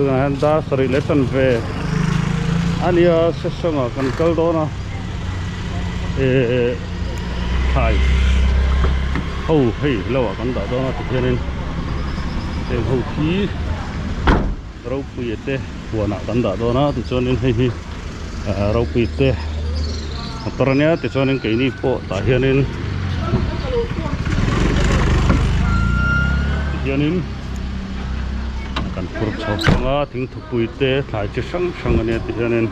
Tunah hian dar sarih leh tan ve a nia session ah kan kal dawn a eh thlai ho hei lo ah kan dah dawn a tikhianin heng ho khi ropui te huanah kan dah dawn a tichuanin hei hi ropui te motor a nia tichuanin keini pawh tah hianin tihianin kan phur chho ang a thingthupui te thlai chi hrang hrang a nia tihianin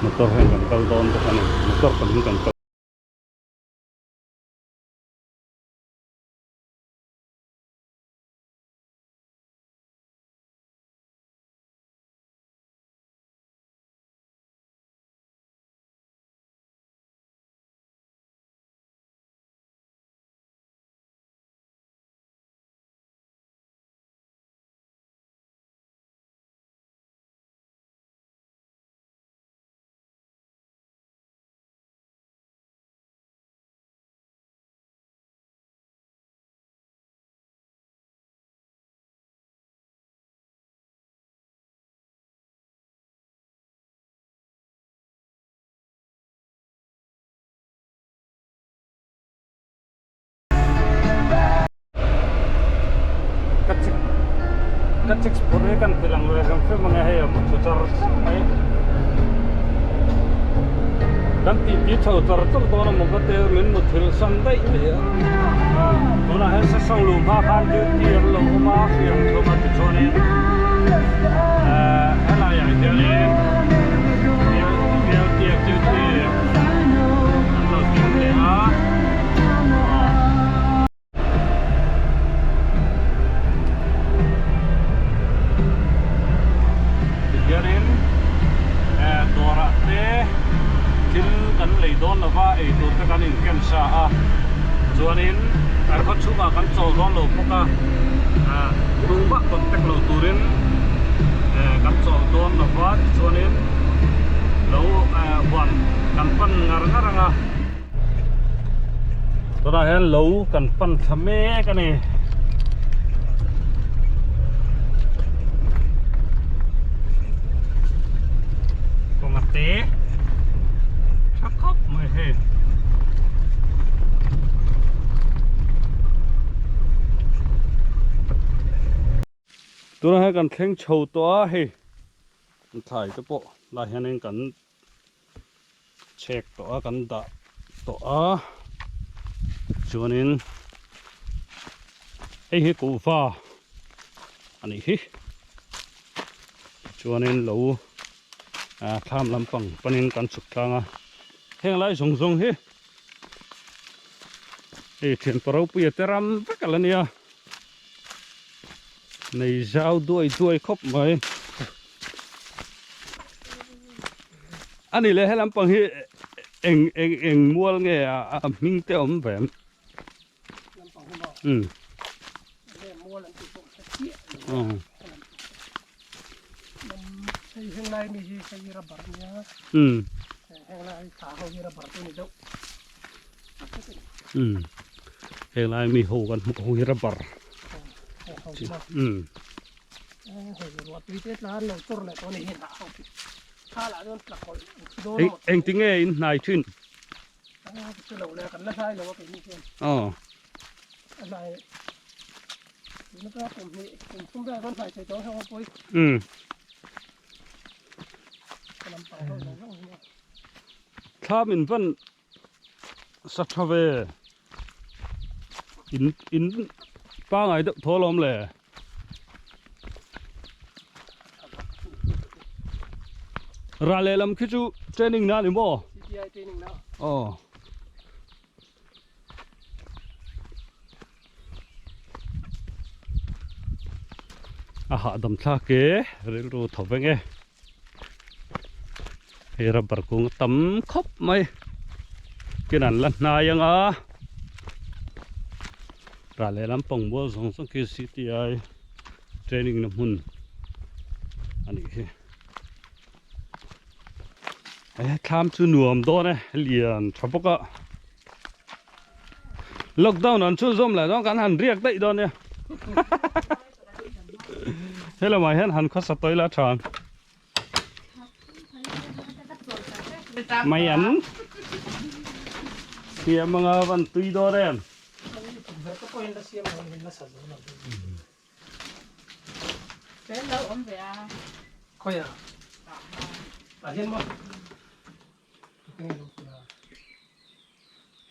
motor hian kan kal dawn bawk a ni motor pahnih kan kal. Ka chik ka chicks phur hi kan ti lang ve hrim hrim ange hei a mu chho char char mai kan tih ti chho char char dawn a maw ka te min mu thil san daih mai a tunah hian session luh hma khan duty an lo awm a hriam thum a tichuanin eh helai ah hianin bial duty an lo ding leh a. Tihianin eh dawrah te thil kan lei dawn lova eitur te kan inken sa a chuanin kan khaw chhungah kan chawl dawn lo bawk a ah tumah contact lo turin eh kan chawl dawn lova tichuanin lo eh huan kan pan ngar ngar ang a. Tunah hian lo kan pan thla mek a ni. Kawng a te tha khawp mai hei. Tunah hian kan thleng chho tawh a hei thlai te pawh lai hianin kan chhek tawh a kan dah tawh a chuanin hei hi kuhva a nih hi chuanin lo ah thlam lampang panin kan chhuk tlang a heng lai zawng zawng hi hei thianpa ropuia te ram vek a la nia nei zau duai duai khawp mai. A ni le he lampang hi eng eng eng mual nge a a hming te awm ve em? Lampang hi maw? Um. Nge mual an tih pawh hre chiah a ni. Um. Lam hei heng lai mi hi hei rubber a nia. Um. Heng lai thla ho hi rubber te ni deuh. Um. Heng lai mi ho kan hmuh ho hi rubber. Heng ho hi maw? Um. Eng tinge in hnai thin? Aw. Um. Thlam in van sa tha ve. In in pangai deuh thaw alawm le. Ra lehlam khi chu training na a ni maw? CTI training na. Aw. A hahdam thlak e rilru tho veng e. Hei rubber kung a tam khawp mai kin an la hnai ang a rah leh lampang mual zawng zawng khi C_T_I training na hmun a nih hi he thlam chu nuam dawn e lian tha bawk a lockdown an chhunzawm leh dawn kan han riak daih dawn nia. Helamah hian han khawsa tawih la tha. Mai an siam anga van tui dawn em.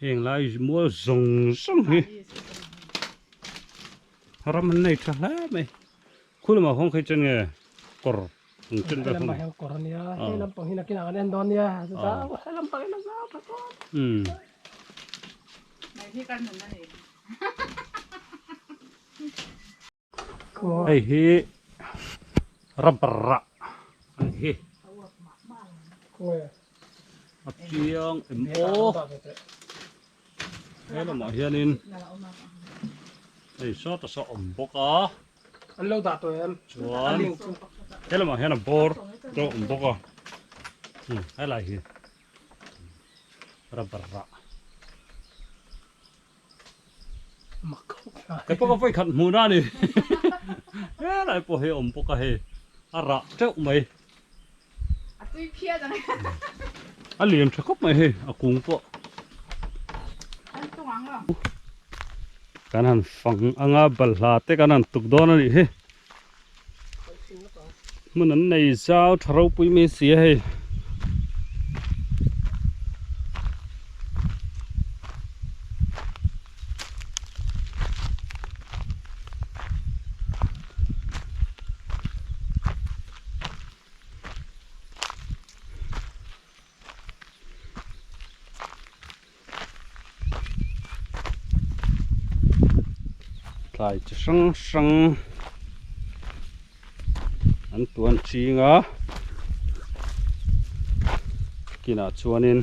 Heng lai mual zawng zawng hi ram an nei tha hle mai. Khu lamah kawng kha chuan nge kawr ang chen vel kawng. Heng kawr ania hei lampang hi nakin ah kan en dawn nia zau he lampang hi a zau tha dawn. Umm. Hei hi rubber rah a ni hi. A chiang em aw. He lamah hianin hei sawta saw a awm bawk a. An lo dah tawh em? Chuan he lamah hian a bawr te a awm bawk a. Helai hi rubber rah. Kei pawh ka vawi khat hmuh na a ni. Helai pawh hi a awm bawk a hei a rah teuh mai. A tui phiat ang. A lian tha khawp mai hei a kung pawh. An tung ang lo. Kan han fang anga balhla te kan han tuk dawn a nih hi. Hmun an nei zau tha ropui mai si a hei. Thlai chi hrang hrang an tuan ching a kinah chuanin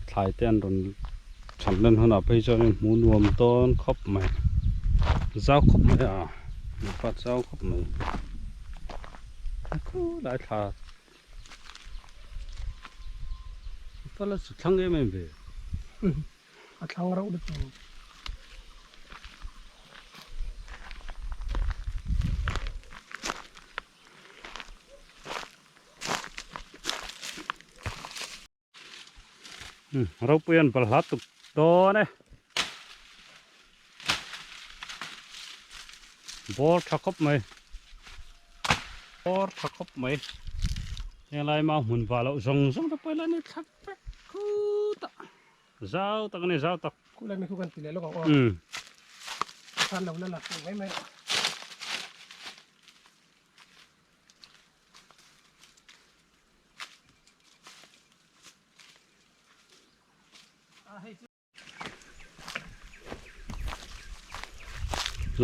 thlai te an rawn than len hunah phei chuanin hmuh nuam dawn khawp mai zau khawp mai a nupa zau khawp mai khulai thla fala chu thlang em em ve a thlang rauh lutuk. Ropui an balhla tuk dawn e. Bawr tha khawp mai. Bawr tha khawp mai. Henglai mau hmun va loh zawng zawng te pawh ila ni thlak vek khut a. Zau tak a ni zau tak. Khulai mi khu kan ti leh lawk ang aw. Khan lo la la mai mai.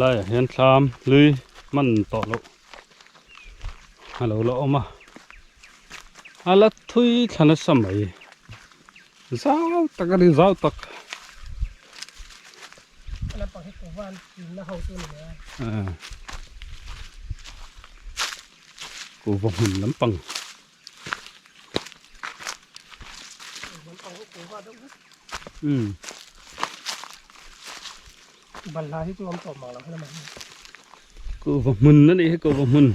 Laiah hian thlam hlui hman tawh loh a lo la awm a a la thui thla nasa mai zau tak a ni zau tak. Kuhva hmun lampang. Umm. Kuhva hmun a nih hi kuhva hmun.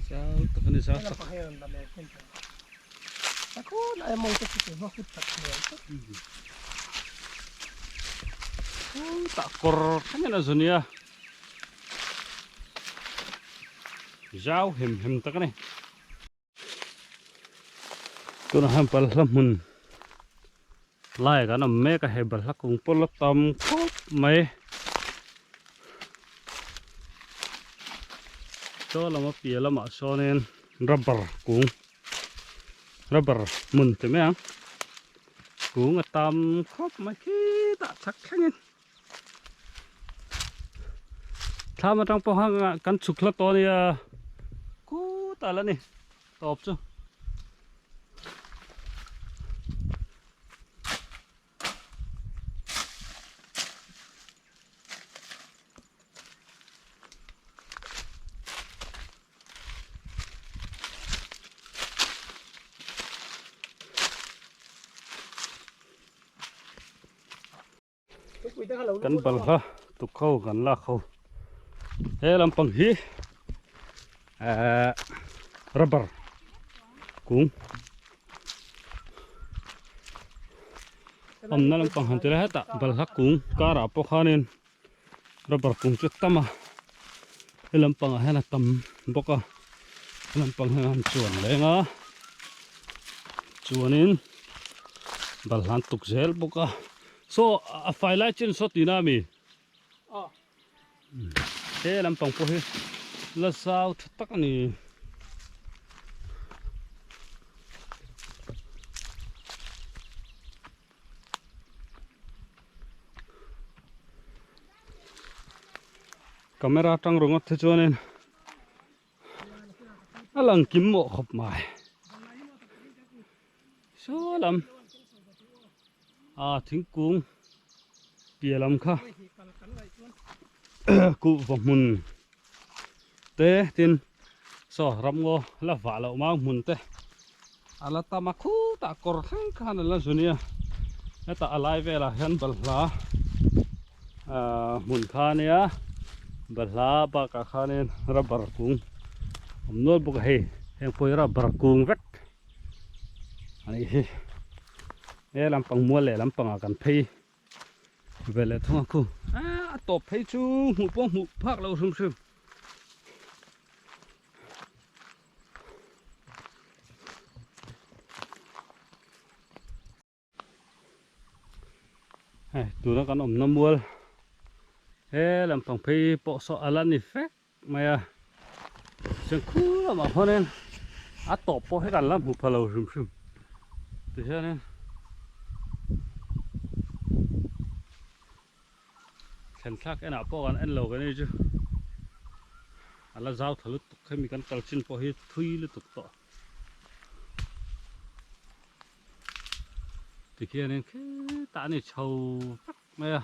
Zau tak a ni zau tak. Tah kawr thlengin a zu nia. Zau hem hem tak a ni. Tunah hian balhla hmun lai kan awm mek a hei balhla kung pawh la tam khawp mai chaw lama piah lamah sawnin rubber kung rubber hmun ti mai ang kung a tam khawp mai khitah chhak thlengin. Thlam atang pawh khan kan chhuk hla tawh a nia kutah la ni tawp chu. Kan balhla tuk ho kan lak ho he lampang hi ehh rubber kung awmna lampang han ti la hetah balhla kung karah pawh khanin rubber kung chu tam a he lampangah hian a tam bawk a he lampang hian an chuan leng a chuanin balhla an tuk zel bawk a saw a fai lai chin saw tihna a mi he lampang pawh hi la zau tha tak a ni. Camera atang ringawt te chuanin a lang kim mawh khawp mai saw lam a thingkung piah lam kha kuhva hmun te tin saw ramngaw la vah loh mau hmun te a la tam a khutah kawr thleng khan a la zu nia hetah a lai velah hian balhla ahh hmun kha a nia balhla bakah khanin rubber kung awm nual bawk a hei heng pawh hi rubber kung vek a nih hi he lampang mual leh lampangah kan phei. Ve leh thung a khu a tawp phei chu hmuh pawh hmuh phak lo hrim hrim. Hei tuna kan awmna mual he lampang phei pawh saw a la ni fek mai a chuan khu lamah khuanin a tawp pawh hi kan la hmu pha lo hrim hrim tihianin thlen thlak enah pawh kan en lo kan ni chu a la zau tha lutuk hemi kan kal chin pawh hi thui lutuk tawh tikhianin khitah a ni chho vek mai a.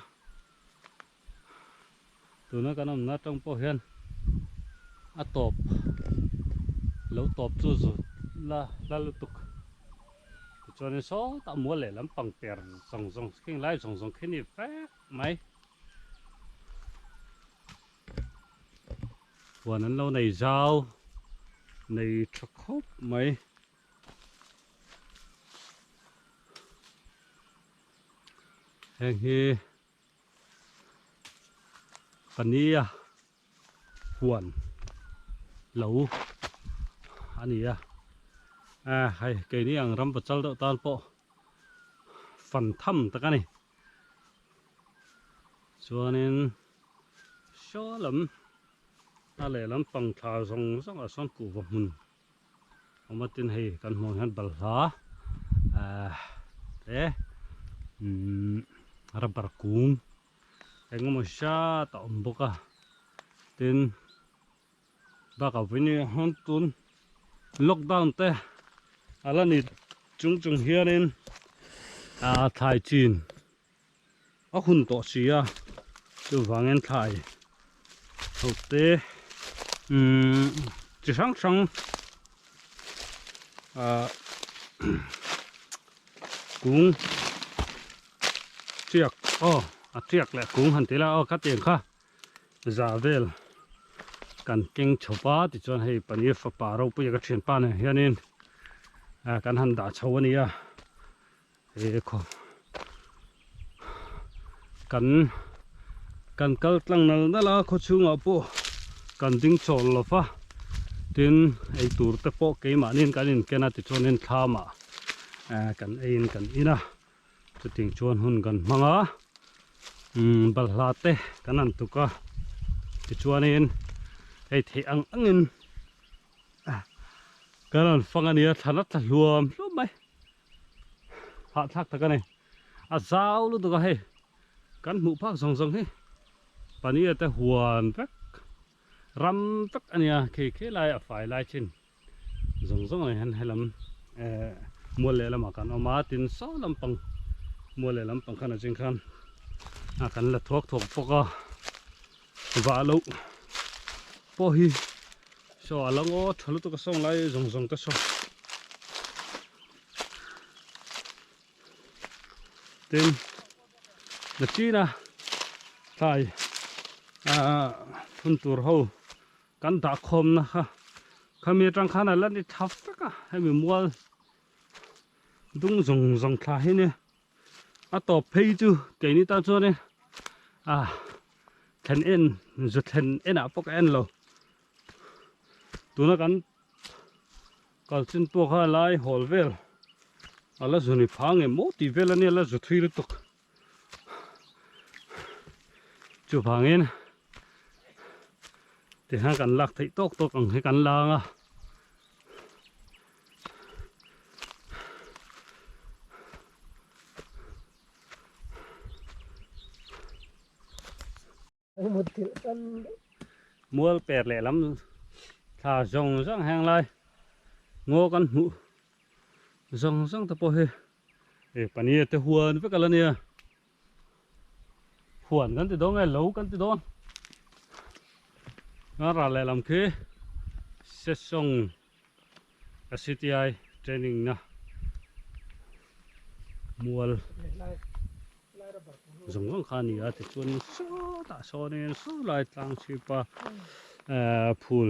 Tuna kan awmna atang pawh hian a tawp lo tawp chu zu la hla lutuk tichuanin sawtah mual leh lampang per zawng zawng khing lai zawng zawng khi ni vek mai huan an lo nei zau nei tha khawp mai. Heng hi pania huan lo a ni a ah hei keini ang ram pachal deuh tan pawh fan tham tak a ni chuanin saw lam a lehlam pang thla zawng zawng ah sawn kuhva hmun. Awm a tin hei kan hmuh ang hian balhla ahh te umm rubber kung eng emaw hriat a awm bawk a tin bakah vawiin hian tun lockdown te a la ni chung chung hianin ah thlai chin a hun tawh si a chuvangin thlai ho te umm chi hrang hrang ah kung tiak aw a tiak leh kung han ti la aw khatiang kha za vel kan keng chho va tichuan hei paneer fapa ropuia ka thianpa nen hianin ah kan han dah chho a ni a. He khaw kan kan kal tlang nal nal a khaw chhungah pawh kan ding chawl lo va tin eitur te pawh keimahniin kan inken a tichuanin thlamah eh kan eiin kan in a chutiang chuan hun kan hmang a umm balhla te kan han tuk a tichuanin hei theih ang angin kan rawn fang a nia thlan a tla hluam hluam mai. Hahthlak tak a ni. A zau lutuk a hei. Kan hmuh phak zawng zawng hi paneer te huan vek ram vek a nia khi khi lai a fai lai chin zawng zawng ah hian helam eh mual leh lamah kan awm a tin saw lampang mual leh lampang khan a ching khan a kan la thuak thuak bawk a vah loh pawh hi saw a la ngaw tha lutuk a sawng lai zawng zawng te saw. Tin, nachina. Thlai phun tur ho kan dah khawmna kha khami atang khan a la ni tha vek a hemi mual dung zawng zawng thla hi nia a tawp phei chu keini tan chuanin ah thlen en zu thlen enah pawh ka en lo tuna kan kal chin pawh kha lai hawl vel a la zu ni pha nge maw tih vel ania la zu thui lutuk. Chuvangin tihian kan lak theih tawk tawk ang hi kan lang a. Mual per lehlam thla zawng zawng heng lai ngaw kan hmuh zawng zawng te pawh hi e paneer te huan vek a la nia huan kan ti dawn nge lo kan ti dawn a ral lehlam khi session C_T_I training na mual zawng zawng kha a ni a tichuanin sawtah sawnin saw lai tlang chhip a ehh phul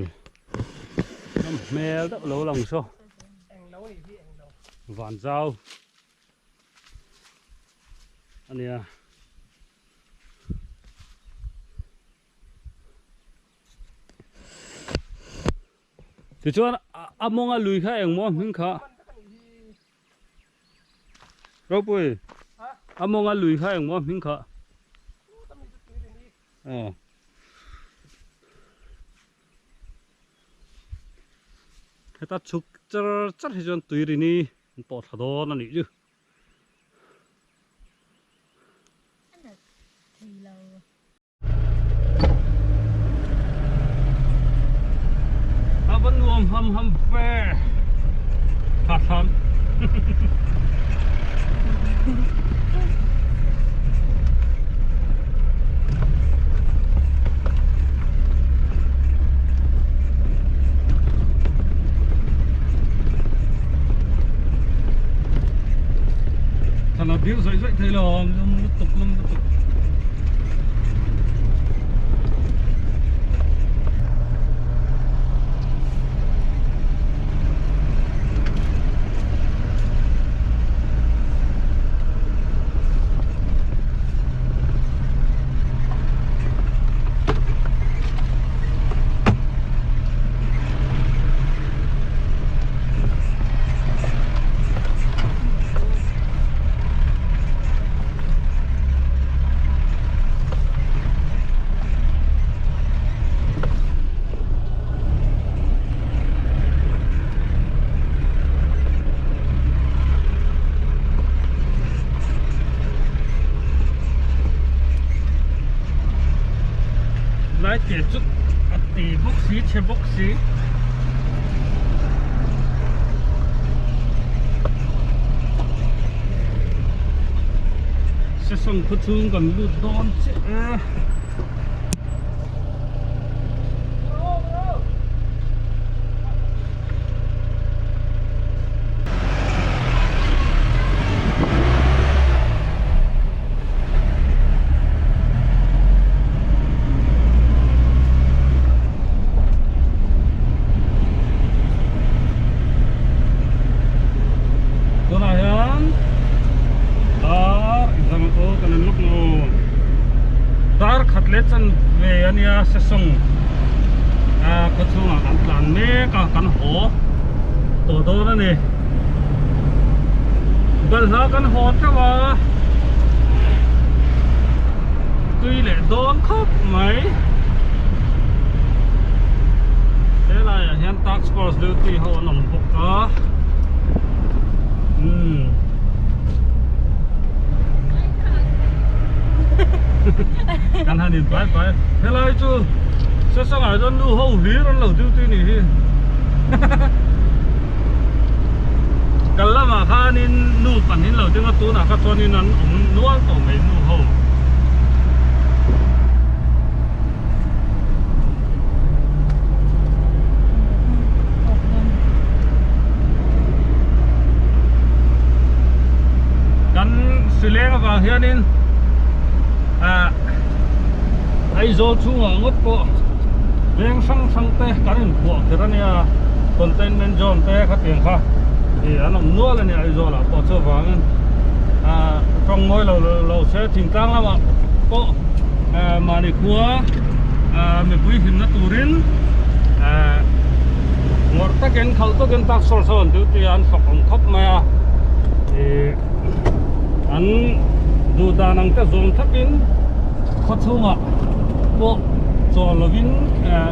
ram hmel deuh lo lang saw van zau a nia. Tichuan a mawnga lui kha engmaw hming kha Ropui a mawnga lui kha engmaw hming kha aw heta chhuk char char hi chuan tui rini an pawh thla dawn a nih chu. A va nuam ham ham ve tha thlam Thằng nào điếu dậy dậy thấy là lum lutuk lum lutuk. Lai te chu a ti bawk si chhe bawk si. Session khaw chhung kan lut dawn chiah e. Tunah hian dar exam aw kan en lawk lo dar khat leh chan ve a nia session a khaw chhungah kan tlan mek a kan haw tawh dawn a ni. Balhla kan haw teuh a tui leh dawn khawp mai helaiah hian task force duty ho an awm bawk a umm kan han in bai bai helai chu sesangah chuan nu ho hlir an lo duty nih hi. Kal lamah khanin nu pahnih lo ding a tunah kha chuanin an awm nual tawh mai nu ho. Kan hrileng avang hianin ah. Aizawl chhungah ngawt pawh veng hrang hrang te kan inphuah kher a nia, containment zone te khatiang kha ih an awm nual a ni Aizawlah pawh chuvangin ah tawng mawi lo lo se thingtlang lamah pawh ah mahni khua ah mipui hlimna turin ah ngawrh takin khalh takin task force ho an duty a an fak awm khawp mai a ih an duh dan ang te zawm thlapin khaw chhungah pawh chawl lovin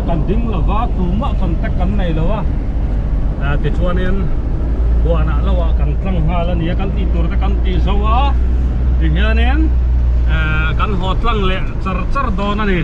kan ding lova tumah contact kan nei lo a tichuanin huanah lohah kan tlang nghal a ni a kan tih tur te kan tih zo a tihianin kan haw tlang leh char char dawn a ni.